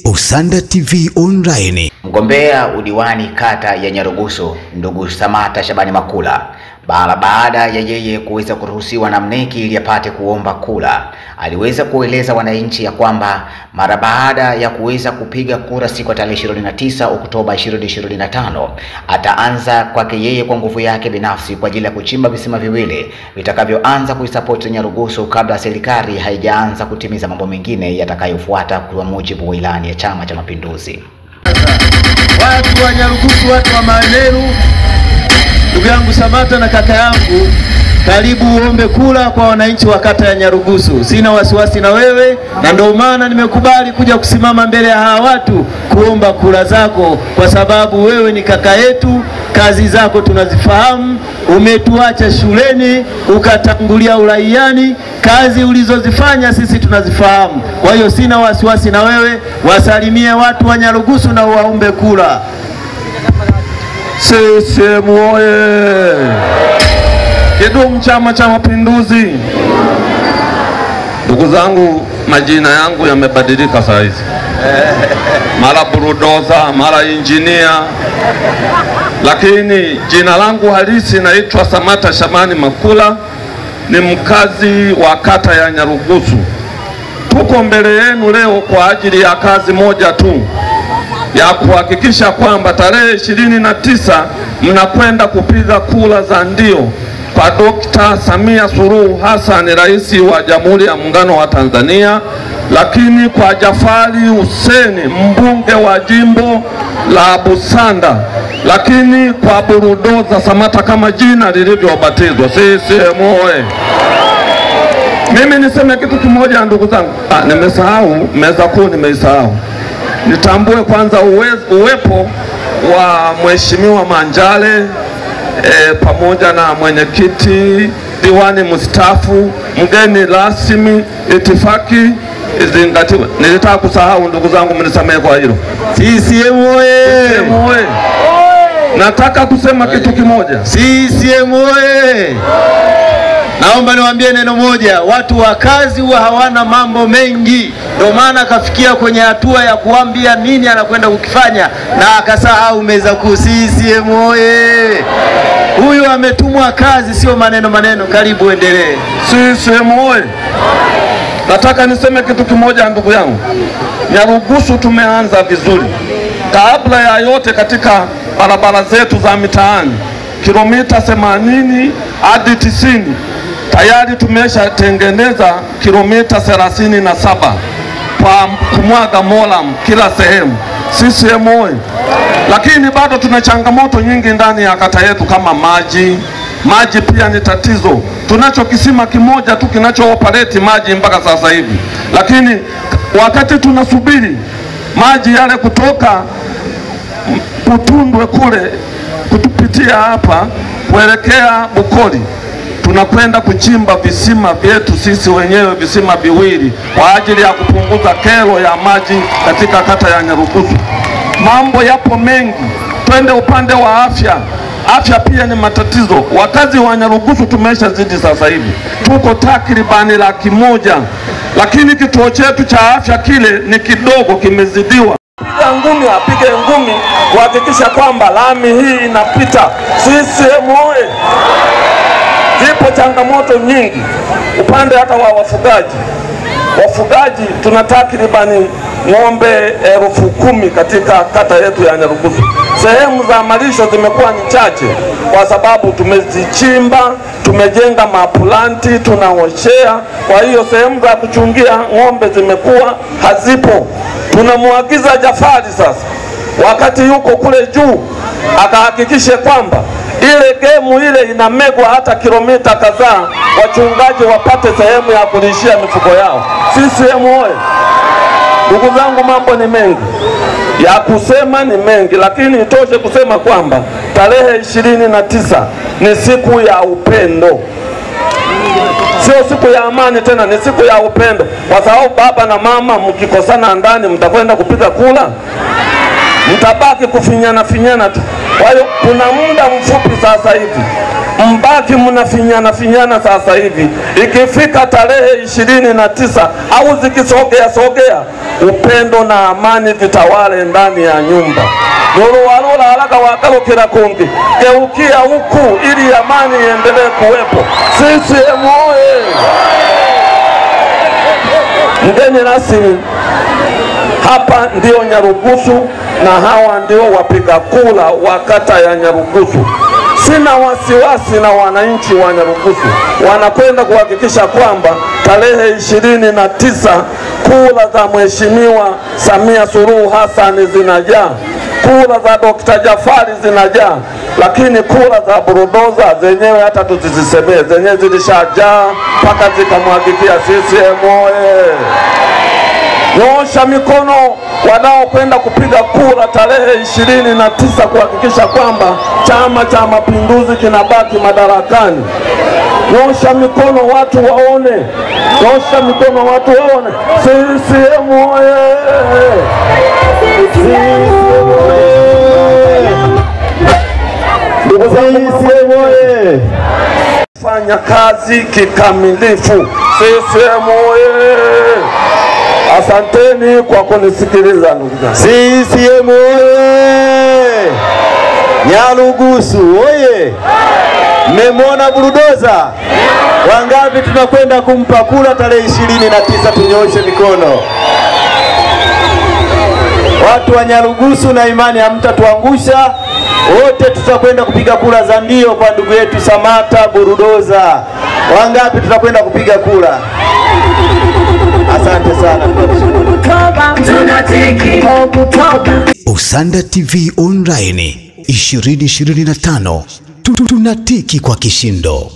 Usanda TV Online. Mgombea udiwani kata ya Nyarugusu ndugu Samata Shabani Makula, baada ya yeye kuweza kuruhusiwa na mneki ili apate kuomba kura, aliweza kueleza wananchi ya kwamba mara baada ya kuweza kupiga kura siku ya tarehe 29 Oktoba 2025 ataanza kwake yeye kwa nguvu yake binafsi kwa ajili ya kuchimba visima viwili vitakavyoanza kuisupport Nyarugusu kabla serikali haijaanza kutimiza mambo mengine yatakayofuata kwa mujibu wa ilani ya Chama cha Mapinduzi. Watu wa Nyarugusu, watu wa Maenero, ndugu yangu Samata na kaka yangu, karibu uombe kura kwa wananchi wa kata ya Nyarugusu. Sina wasiwasi na wewe, na ndio maana nimekubali kuja kusimama mbele ya hawa watu kuomba kura zako, kwa sababu wewe ni kaka yetu, kazi zako tunazifahamu. Umetuacha shuleni ukatangulia uraiani, kazi ulizozifanya sisi tunazifahamu. Kwa hiyo sina wasiwasi na wewe, wasalimie watu wa Nyarugusu na uwaombe kura. CCM oye! Kidumu Chama cha Mapinduzi! Ndugu zangu, majina yangu yamebadilika saa hizi, mara burudoza, mara injinia, lakini jina langu halisi naitwa Samata Shabani Makula, ni mkazi wa kata ya Nyarugusu. Tuko mbele yenu leo kwa ajili ya kazi moja tu, ya kuhakikisha kwamba tarehe 29 mnakwenda kupiga kura za ndio kwa Dr. Samia Suluhu Hassan, Rais wa Jamhuri ya Muungano wa Tanzania, lakini kwa Jafari Hussein, mbunge wa jimbo la Busanda, lakini kwa burudoza Samata kama jina lilivyobatizwa. CCM oye! Mimi niseme kitu kimoja ndugu zangu. Nimesahau meza kuu, nimeisahau. Nitambue kwanza uwepo wa Mheshimiwa Manjale pamoja na mwenyekiti, diwani mstaafu, mgeni rasmi, itifaki izingatiwe. Nilitaka kusahau ndugu zangu, mnisamehe kwa hilo. CCM oye! CCM oye! Nataka kusema kitu kimoja. CCM oye! Naomba niwaambie neno moja, watu wa kazi huwa hawana mambo mengi. Ndio maana akafikia kwenye hatua ya kuambia nini anakwenda kukifanya na akasahau meza kuu. CCM oye! Huyu ametumwa kazi, sio maneno maneno. Karibu endelee. CCM oye! Nataka niseme kitu kimoja ndugu yangu. Nyarugusu tumeanza vizuri. Kabla ya yote, katika barabara zetu za mitaani kilomita 80 hadi 90 tayari tumeshatengeneza kilomita 37 kwa kumwaga moram kila sehemu. CCM oye! Lakini bado tuna changamoto nyingi ndani ya kata yetu kama maji. Maji pia ni tatizo. Tunacho kisima kimoja tu kinachooperate maji mpaka sasa hivi, lakini wakati tunasubiri maji yale kutoka Kutundwe kule kutupitia hapa kuelekea Bukoli, tunakwenda kuchimba visima vyetu sisi wenyewe, visima viwili kwa ajili ya kupunguza kero ya maji katika kata ya Nyarugusu. Mambo yapo mengi. Twende upande wa afya. Afya pia ni matatizo. Wakazi wa Nyarugusu tumeshazidi sasa hivi, tuko takribani 100,000, lakini kituo chetu cha afya kile ni kidogo, kimezidiwa. Piga ngumi, apige ngumi kuhakikisha kwamba lami hii inapita. CCM oye! Zipo changamoto nyingi upande hata wa wafugaji. Wafugaji tuna takribani ng'ombe 10,000 katika kata yetu ya Nyarugusu. Sehemu za malisho zimekuwa ni chache kwa sababu tumezichimba, tumejenga mapulanti, tunaoshea. Kwa hiyo sehemu za kuchungia ng'ombe zimekuwa hazipo. Tunamuagiza Jafari sasa, wakati yuko kule juu, akahakikishe kwamba ile gemu ile inamegwa hata kilomita kadhaa, wachungaji wapate sehemu ya kulishia mifugo yao. CCM oye! Ndugu zangu, mambo ni mengi ya kusema, ni mengi, lakini itoshe kusema kwamba tarehe 29 ni siku ya upendo. Sio siku ya amani tena, ni siku ya upendo. Kwa sababu baba na mama mkikosana ndani mtakwenda kupiga kula, mtabaki kufinyana finyana tu. Kwa hiyo kuna muda mfupi sasa hivi Mbaki mnafinyana finyana sasa hivi, ikifika tarehe 29 au zikisogea sogea, upendo na amani vitawale ndani ya nyumba. Nuru haraka wakalukira kungi, geukia huku ili amani iendelee kuwepo. CCM oye! Mgeni rasmi, hapa ndio Nyarugusu na hawa ndio wapiga kura wa kata ya Nyarugusu. Sina wasiwasi na wananchi wa Nyarugusu, wanakwenda kuhakikisha kwamba tarehe 29 kura za Mheshimiwa Samia Suluhu Hassan zinajaa, kura za Dr. Jafari zinajaa, lakini kura za burudoza zenyewe hata tuzisemee, zenyewe zilishajaa mpaka zikamwagikia. CCM oye! Nyosha mikono wanaokwenda kupiga kura tarehe 29 kuhakikisha kwamba Chama cha Mapinduzi kinabaki madarakani. Nyosha mikono watu waone, nyosha mikono watu waone. CCM oye! CCM oye! Ndugu zangu, CCM oye! Fanya kazi kikamilifu. CCM oye! Asanteni kwa kunisikiliza ndugu zangu. CCM oye! Nyarugusu oye! Mmemwona burudoza? Wangapi tunakwenda kumpa kura tarehe 29? Tunyooshe mikono. Watu wa Nyarugusu na imani hamtatuangusha. Wote tutakwenda kupiga kura za ndio kwa ndugu yetu Samata Burudoza. Wangapi tutakwenda kupiga kura? Asante sana. Usanda TV Online 2025 tunatiki kwa kishindo.